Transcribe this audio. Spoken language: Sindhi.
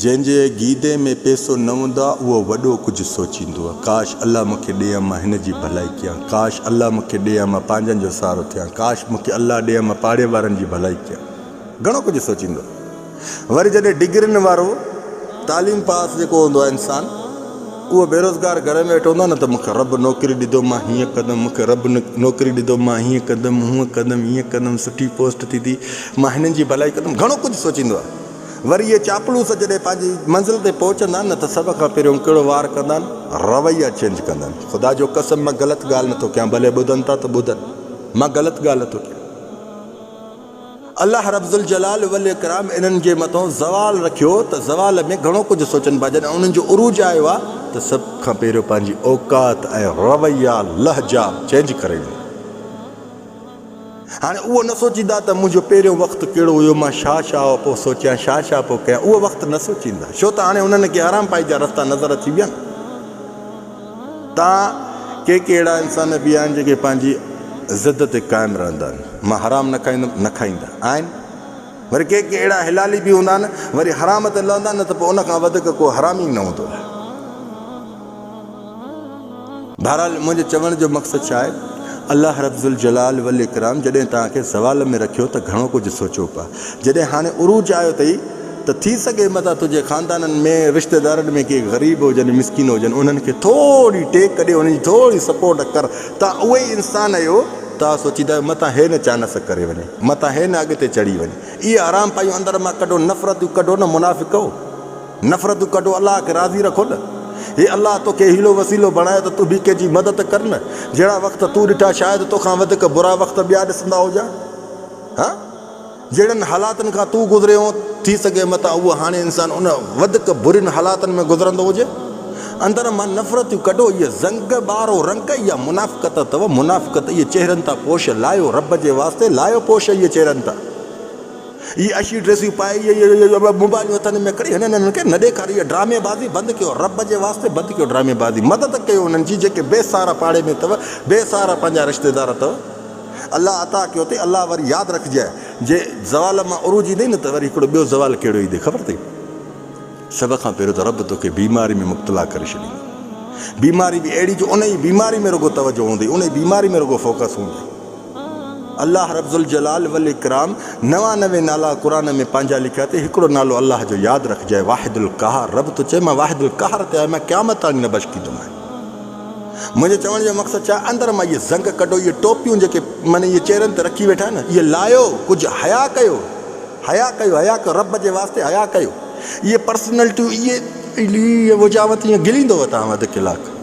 جنهن جي گيدي ۾ پئسو نه هوندو آهي اهو وڏو ڪجهه سوچيندو آهي ڪاش الله مون کي ڏي ها مان هن جي ڀلائي ڪيان ڪاش الله مون کي ڏي ها مان پنهنجن جو سهارو ٿيان ڪاش مون کي الله ڏي ها مان پاڙي وارن جي ڀلائي ڪيان گهڻو ڪجهه سوچيندو آهي وري جڏهن ڊگرين وارو تعليم پاس جيڪو هوندو آهي انسان اهو بيروزگار گهر ۾ ويٺو هوندو آهي نه ته مون کي رب نوڪري ڏيندو مان هيئن ڪندم مون کي رب نوڪري ڏيندو مان هيئن ڪندم هونئن ڪندم هيئن ڪندم سٺي پوسٽ ٿيندي مان هنن جي ڀلائي ڪندم گهڻو ڪجهه سوچيندو آهي وري اهي چاپلوس جڏهن پنهنجي منزل تي پهچندا آهن نه ته سڀ کان پهريون ڪهڙو وار ڪندا آهن؟ رويا چينج ڪندا آهن. خدا جو قسم مان غلط ڳالهه نٿو ڪيان ڀلي ٻڌن ٿا ته ٻڌن مان غلط ڳالهه نٿو ڪيان. الله رب ذوالجلال والاڪرام انهن جي مٿان زوال رکيو ته زوال ۾ گهڻو ڪجهه سوچن پيا جڏهن انهن جو عروج آيو آهي ته سڀ کان پهريون پنهنجي اوقات ۽ رويا لهجا چينج ڪري ويندا. هاڻي اهو نه سوچيندا ته منهنجو پهريون وقت ڪهڙو هيو، مان ڇا ڇا پيو سوچيان، ڇا ڇا پيو ڪيان، اهو وقت نه سوچيندا، ڇو ته هاڻي انهن کي آرام پائي جا رستا نظر اچي ويا آهن. تان ڪي ڪي اهڙا انسان به آهن جيڪي پنهنجي ضد تي قائم رهندا آهن، مان حرام نه کائيندم، نه کائيندا آهن. وري ڪي ڪي اهڙا حلالي به هوندا آهن، وري حرام تي لهندا نه ته پوء ان کان وڌيڪ ڪو حرامي نه هوندو آهي. بهرحال منهنجي چوڻ جو مقصد ڇا آهي؟ الله رب ذوالجلال والاڪرام جڏهن توهان کي زوال ۾ رکيو ته گهڻو ڪجهه سوچيو پيا. جڏهن هاڻي عروج آيو اٿئي ته ٿي سگهي متان تنهنجي خاندانن ۾ رشتيدارن ۾ ڪي غريب هجن مسڪين هجن انهن کي ٿوري ٽيڪ ڏي انهن جي ٿوري سپورٽ ڪر توهان اهي ئي انسان آهيو توهان سوچيندا آهيو متان هي نه چانس ڪري وڃي متان هي نه اڳتي چڙهي وڃي اهي حرام پايون اندر مان ڪڍو نفرتون ڪڍو نه منافقؤ. نفرتون ڪڍو الله کي راضي رکو نه. هي الله توکي حيلو وسيلو بڻايو ته تون به ڪنهن جي مدد ڪر نه. جهڙا وقت تون ڏٺا شايد توکان وڌيڪ برا وقت ٻيا ڏسندا هجان. ها جهڙن حالاتن کان تون گذريو هون ٿي سگهي متان اهو هاڻي انسان ان وڌيڪ برين حالاتن ۾ گذرندو هجي. اندر مان نفرتون ڪڍو اهي زنگ ٻارو رنگ اها منافقت اٿو منافقت اهي چهرن تان پوش لاهيو رب جي واسطي لاهيو پوش اهي چهرن تان. اهي اشي ڊريسيون پائي اهي موبائلون هٿن ۾ کڻي هنن هنن کي نه ڏيکار اها ڊرامي بازي بند ڪيو رب جي واسطي بند ڪيو ڊرامي بازي مدد ڪيو انهن جي جيڪي بي سهارا پاڙي ۾ اٿو بي سهارا پنهنجا رشتيدار اٿو الله عطا ڪيو اٿئي الله وري ياد رکجانء جي زوال مان عروج ايندئي نه ته وري هڪڙو ٻيو زوال ڪهڙو ايندئي خبر اٿئي سڀ کان پهريون ته رب توکي بيماري ۾ مبتلا ڪري ڇڏيندو بيماري به اهڙي جو انهي بيماري ۾ رڳو توجه هوندئي انهي بيماري ۾ رڳو فوڪس هوندئي. الله رب ذوالجلال والاڪرام 99 نالا قرآن ۾ پنهنجا لکيا اٿئي هڪڙو نالو الله جو ياد رکجانء واحد القهار رب ٿو چئي مان واحد القهار تي آهيان مان قيامت تاڻي نه بشڪيندومانء منهنجي چوڻ جو مقصد ڇا آهي اندر مان اهي زنگ ڪڍو اهي ٽوپيون جيڪي معني اهي چهرن تي رکي ويٺا آهن اهي لاهيو ڪجهه حيا ڪيو حيا ڪيو حيا ڪيو رب جي واسطي حيا ڪيو اهي پرسنلٽيون اهي وجاوت ائين گليندو وتان اڌ ڪلاڪ.